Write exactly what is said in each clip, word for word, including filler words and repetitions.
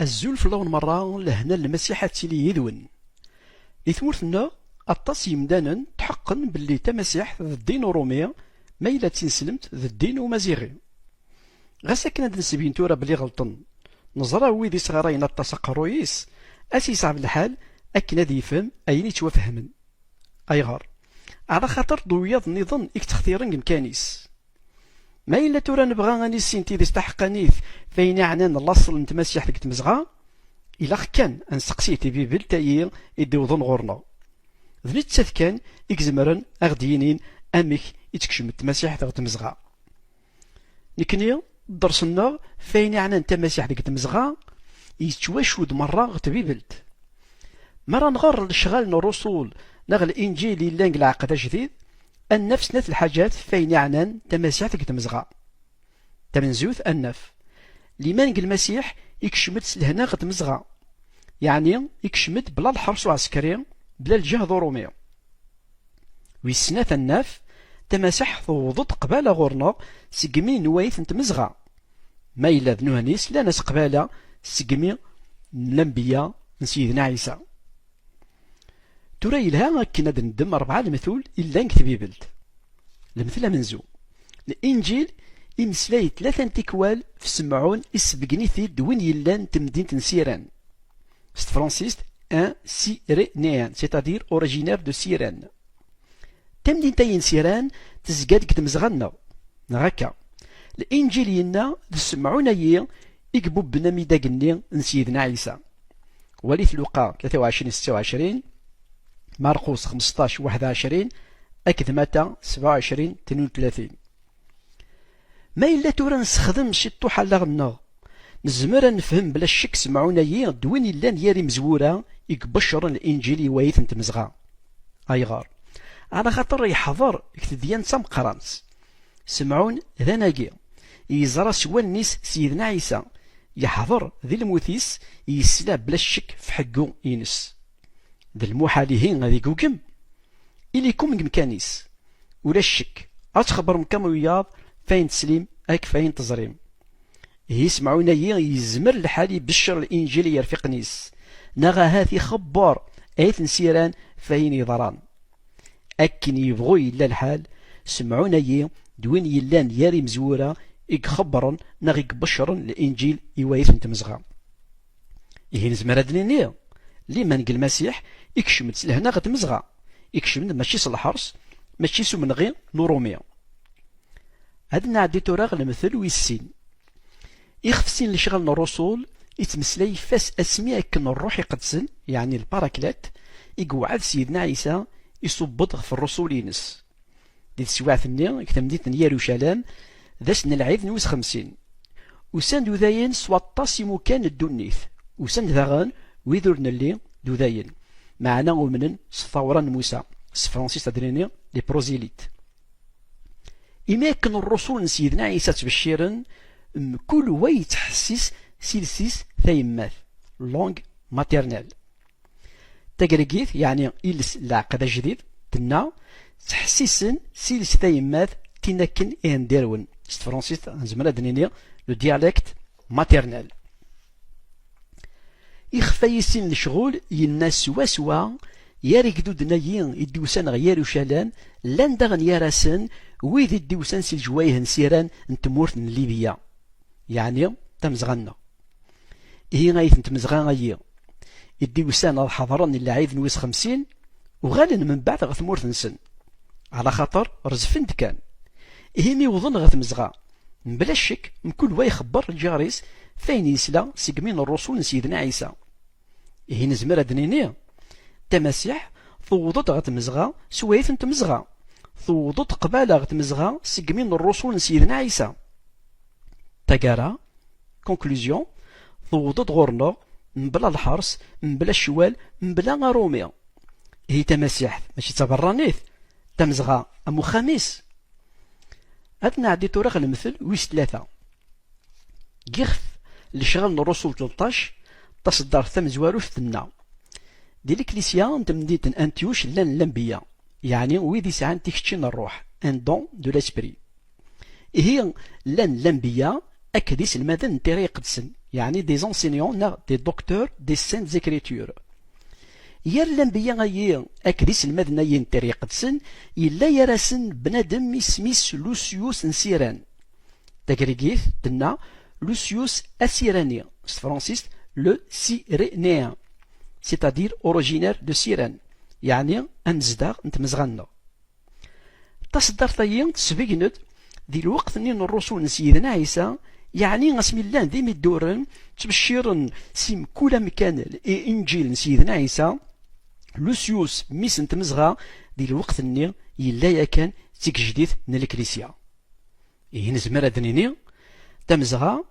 Azul fell-awen merra, lehna n Lmasiḥ ad tili yid-wen. Di tmurt-nneɣ, aṭas n yimdanen tḥeqqen belli tamasiḥt d ddin urumi, ma yella d tineslemt d ddin umaziɣi. Ɣas akken ad d-nsebyen tura belli ɣelṭen, neẓra wid isɣarayen aṭas aqerruy-is, ad s-yesɛeb lḥal akken ad yefhem ayen yettwafehmen. Ayɣer? Ɛla xaṭer d wiyaḍ nniḍen i yettextiren deg umkan-is. Ma yella tura nebɣa ad nissin tidet taḥeqqanit f ayen iɛnan laṣel n tmasiḥt deg tmezɣa, ilaq kan ad nseqsi tibibelt-ayi i d-iwḍen ɣur-neɣ. D nettat kan i izemren a ɣ-d-yinin amek i tekcem tmasiḥt ɣer tmezɣa. Nekni, ddersen-nneɣ f ayen iɛnan tamasiḥt deg tmezɣa, yettwacudd merra ɣer tbibelt. Mi ara nɣer lecɣal n ṛṛusul neɣ Linǧil yellan deg Lɛeqd Ajdid, ad naf snat lḥaǧat f ayen iɛnan tamasiḥt deg tmezɣa. Tamenzut, ad naf liman deg Lmasiḥ ikcem-d s lehna ɣer tmezɣa, yeɛni ikcem-d bla lḥers uɛsekri, bla lǧehd urumi. Wis snat, ad naf tamasiḥt tewweḍ-d qbala ɣur-neɣ segmi n wayt n tmezɣa, ma yella d nuhnis llan-as qbala segmi n lanbeyya n Sidna Ɛisa. Tura yelha akken ad neddem rebɛa lemtul yellan deg tbibelt. Lemtel amenzu, Linǧil imeslay tlata n tikwal f Semɛun, isebgen-it-id d win yellan n temdint n Siran. S tefransist, un Cyrénéen, c'est-à-dire originaire de Sirène. Tamdint-ayi n Siran tezga deg tmezɣa-nneɣ, neɣ akka? Linǧil yenna d Semɛun-ayi i ibubben amidag-nni n Sidna Ɛisa. Walit Luqa tlata u ɛecrin setta u ɛecrin, Marqus xmesṭac waḥed u ɛecrin, akked Mata sebɛa u ɛecrin tnin u tlatin. Ma yella tura nessexdem ciṭṭuḥ allaɣ-nneɣ, nezmer ad nefhem bla ccek Semɛun-ayi d win yellan gar imezwura i ibeccren Linǧil i wayt n tmezɣa. Ayɣer? Ɛla xaṭer yeḥḍer deg tedyant tameqqrant. Semɛun d anagi, yeẓra s wallen-is Sidna Ɛisa, yeḥḍer di lmut-is, yesla bla ccek f ḥeggu-ines. D lmuḥal ihi ad igugem. Ilikum deg umkan-is. Ulac ccek, ad txebbrem kan wiyaḍ f ayen teslim akked f ayen teẓrim. Ihi Semɛun-ayi yezmer lḥal ibeccer Linǧil i yirfiqen-is, neɣ ahat ixebber ayt n Siran f ayen yeḍran. Akken yebɣu yella lḥal, Semɛun-ayi d win yellan gar imezwura i ixebbren neɣ i ibeccren Linǧil i wayt n tmezɣa. Ihi nezmer ad d-nini, liman deg Lmasiḥ ikcem-d s lehna ɣer tmezɣa, ikcem-d mačči s lḥers, mačči s umenɣi n urumi. Ad nɛeddi tura ɣer lemtel wis sin. Ixef sin lecɣal n ṛṛusul ittmeslay fas asmi akken Ṛṛuḥ Iqedsen, yeɛni lparaklat, i iwɛed Sidna Ɛisa iṣubb-d ɣef ṛṛusul-ines. Di teswiɛt-nni, deg temdint n Yarucalam, d ass n lɛid n wis xemsin. Usan-d udayen s waṭas imukan n ddunit. Usan-d daɣen wid ur nelli d udayen, meɛna umnen s ṭṭawra n Musa, s tefransist ad d-nini les prosélytes. Imi akken ṛṛusul n Sidna Ɛisa ttbecciren, mkul wa yettḥessis s iles-is tayemmat, langue maternelle. Tagregit, yeɛni iles n Lɛeqd Ajdid, tenna, ttḥessisen s iles tayemmat tin akken i hen-d-irwen. S tefransist, nezmer ad d-nini le dialecte maternel. Ixef-ayi sin lecɣul yenna swaswa, gar igduden-ayi i d-usan ɣer Yarucalam, llan daɣen gar-asen wid i d-usan si lejwayeh n Siran n tmurt n Libya, yeɛni tamezɣa-nneɣ. Ihi ayt n tmezɣa-ayi i d-usan ad ḥeḍren i lɛid n wis xemsin, uɣalen mbeɛd ɣer tmurt-nsen, ɛla xaṭer rezfen-d kan. Ihi mi wwḍen ɣer tmezɣa, mebla ccek, mkul wa ixebber lǧar-is f ayen yesla segmi n ṛṛusul n Sidna Ɛisa. Ihi nezmer ad d-nini, tamasiḥt tewweḍ-d ɣer tmezɣa s wayt n tmezɣa, tewweḍ-d qbala ɣer tmezɣa segmi n ṛṛusul n Sidna Ɛisa. Taggara, conclusion, tewweḍ-d ɣur-neɣ mebla lḥers, mebla ccwal, mebla arumi. Ihi tamasiḥt mačči d taberranit, tamezɣa am uxxam-is. Ad nɛeddi tura ɣer lemtel wis tlata. Deg ixef lecɣal n ṛṛusul tleṭṭac, taṣeddart tamezwarut tenna, di Leklisya n temdint n Antyuc llan lanbeyya, yeɛni wid isɛan tikeččin n ṛṛuḥ, un don de l'esprit. Ihi, llan lanbeyya akked iselmaden n Tira Iqedsen, yeɛni des enseignants neɣ des docteurs des Saintes Écritures. Yir lanbeyya-ayi akked iselmaden-ayi n Tira Iqedsen, yella gar-asen bnadem isem-is Lucius n Siran. Tagrigit tenna Lucius Asirani, s tefransist le Cyrénéen, c'est-à-dire originaire de Sirène, yeɛni amezdaɣ n tmezɣa-nneɣ. Taṣeddart-ayi tesbeggen-d di lweqt-nni n ṛṛusul n Sidna Ɛisa, yeɛni asmi llan d imidduren ttbecciren si mkul amkan i Inǧil n Sidna Ɛisa, Lusyus, mmi-s n tmezɣa, di lweqt-nni yella yakan d tigejdit n Leklisya. Ihi nezmer ad d-nini, tamezɣa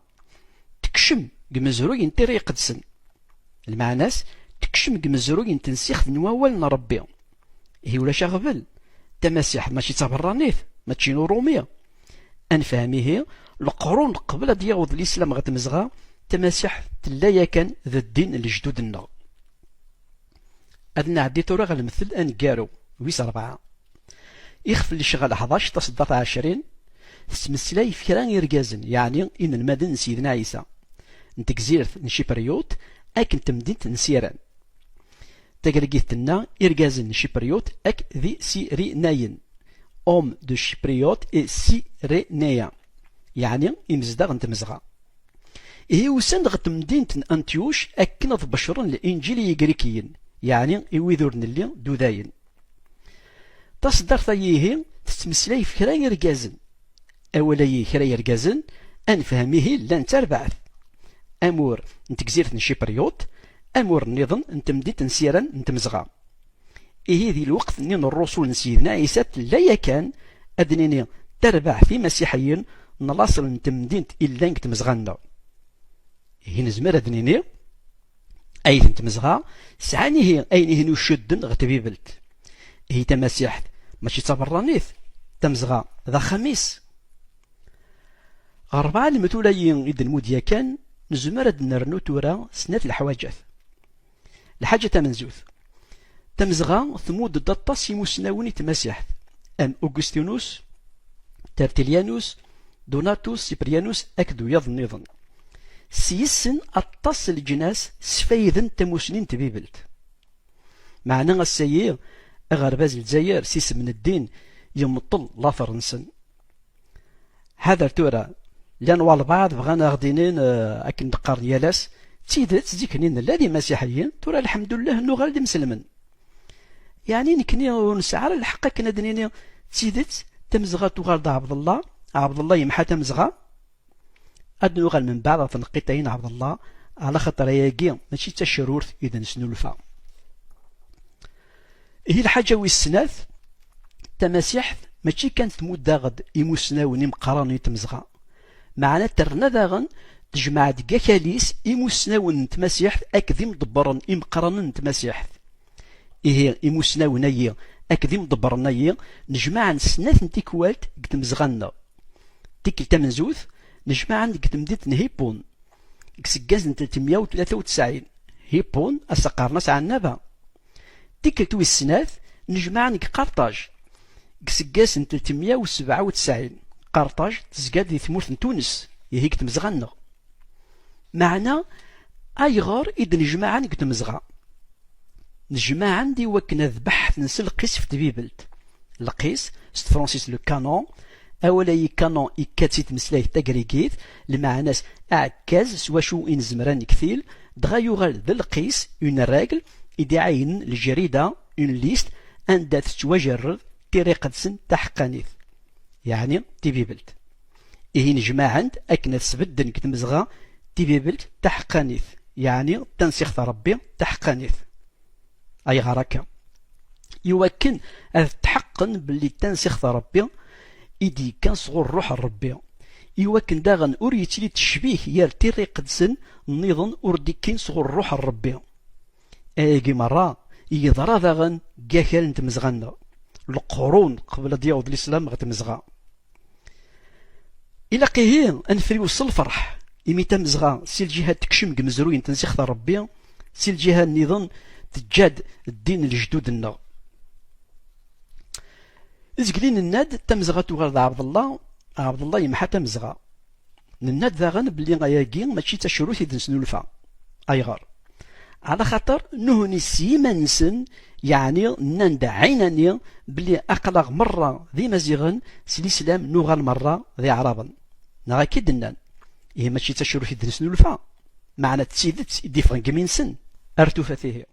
tekcem deg umezruy n Tira Iqedsen. Lmeɛna-s, tekcem deg umezruy n tensixt n wawal n Ṛebbi. Ihi ulac aɣbel, tamasiḥt mačči d tabeṛṛanit, mačči n Uṛumi. Ad nefhem ihi, leqrun qbel ad d-yaweḍ Lislam ɣer tmezɣa, tamasiḥt tella yakan d ddin n lejdud-nneɣ. Ad nɛeddi tura ɣer lemtel aneggaru, wis ṛebɛa. Ixef n lecɣal ḥdac, taṣeddart ɛecrin, tettmeslay ɣef kra n yirgazen, yeɛni inelmaden n Sidna Ɛisa, n tegzirt n Cipriyut akked temdint n Siran. Tagrigit tenna irgazen n Cipriyut akked d Isirinayen, hommes de Chypriote et Cyrénéens, yeɛni imezdaɣ n tmezɣa. Ihi usan-d ɣer temdint n Antyuc akken ad beccren Linǧil i Yigrikiyen, yeɛni i wid ur nelli d udayen. Taṣeddart-ayi ihi tettmeslay ɣef kra n yirgazen. Awal-ayi kra n yirgazen, ad nefhem ihi llan d tarbaɛt. Amur n tegzirt n Cipriyut, amur nniḍen n temdint n Siran n tmezɣa. Ihi di lweqt-nni n ṛṛusul n Sidna Ɛisa tella yakan, ad d-nini, tarbaɛt imasiḥiyen n laṣel n temdint i llan deg tmezɣa-nneɣ. Ihi nezmer ad d-nini, ayt n tmezɣa sɛan ihi ayen ihin ucudden ɣer tbibelt. Ihi tamasiḥt mačči d tabeṛṛanit, tamezɣa d axxam-is. Ɣer rebɛa lemtul-ayi i d-nmudd yakan, nezmer ad d-nernu tura snat leḥwajat. Lḥaǧa tamenzut, tamezɣa tmudd-d aṭas imusnawen i tmasiḥt, am Augustinus, Tertullianus, Donatus, Cyprianus akked wiyaḍ nniḍen. S yis-sen aṭas n leǧnas sfayden tamusni n tbibelt. Meɛna ass-ayi, aɣerbaz n Lezzayer s isem n ddin yemṭel later-nsen. Ḥader tura, llan walbeɛḍ bɣan ad aɣ-d-inin, eh, akken d-qqaren yal ass, d tidet, zik-nni nella d imasiḥiyen, tura lḥemdullah nuɣal d imselmen. Yeɛni nekni ur nesɛi ara lḥeqq akken ad d-nini d tidet, tamezɣa tuɣal d Ɛebdellah, Ɛebdellah yemḥa tamezɣa. Ad nuɣal membeɛd ɣer tneqqiṭ-ayi n Ɛebdellah, ɛla xaṭer ayagi mačči d tacerrurt i d nesnulfa. Ihi lḥaǧa wis snat, tamasiḥt mačči kan tmudd-aɣ-d imusnawen imeqqranen i tmezɣa, meɛna terna daɣen tejmeɛ-d deg akal-is imusnawen n tmasiḥt akked imḍebbren imeqqranen n tmasiḥt. Ihi imusnawen-ayi akked imḍebbren-ayi nejmaɛen snat n tikwal deg tmezɣa-nneɣ. Tikkelt tamenzut, nejmaɛen deg temdint n Hippon, deg seggas n telt mya u tlata u tesɛin. Hippon, ass-a qqaren-as Ɛennaba. Tikkelt wis snat, nejmaɛen deg Qarṭaj, deg seggas n telt mya u sebɛa u tesɛin. Qarṭaj tezga-d di tmurt n Tunes, ihi deg tmezɣa-nneɣ. Meɛna, ayɣer i d-nejmaɛen deg tmezɣa? Nejmaɛen-d i wakken ad beḥten s lqis ɣef tbibelt. Lqis, s tefransist le canon, awal-ayi canon ikka-d si tmeslayt tagrigit, lmeɛna-s aɛekkaz s wacu i nezmer ad nektil, dɣa yuɣal d lqis, une règle, i d-iɛeyynen leǧrida, une liste, anda tettwajerred Tira Iqedsen taḥeqqanit, yeɛni tibibelt. Ihi nejmaɛen-d akken ad sbedden deg tmezɣa tibibelt taḥeqqanit, yeɛni tansixt n Ṛebbi taḥeqqanit. Ayɣer akka? Iwakken ad tḥeqqen belli d tansixt n Ṛebbi i d-yekkan sɣur Ṛṛuḥ n Ṛebbi, iwakken daɣen ur yettili ttecbih gar Tira Iqedsen nniḍen ur d-ikkin sɣur Ṛṛuḥ n Ṛebbi. Ayagi merra yeḍra daɣen deg akal n tmezɣa-nneɣ, leqrun qbel ad d-yaweḍ Lislam ɣer tmezɣa. Ilaq ihi ad nefriw s lferḥ, imi tamezɣa si lǧiha tekcem deg umezruy n tensixt n Ṛebbi, si lǧiha nniḍen teǧǧa-d ddin n lejdud-nneɣ. Zgelli nenna-d tamezɣa tuɣal d Ɛebdellah, Ɛebdellah yemḥa tamezɣa. Nenna-d daɣen belli ayagi mačči d tacrut i d-nesnulfa. Ayɣer? Ɛla xaṭer nuhni s yiman-nsen, yeɛni nnan-d ɛinani belli aql-aɣ merra d imaziɣen, s lislam nuɣal merra d iɛraben. Neɣ akka i d-nnan. Ihi mačči d tacrut i d-nesnulfa, meɛna d tidet i d-iffɣen deg imi-nsen. Ar tufat ihi.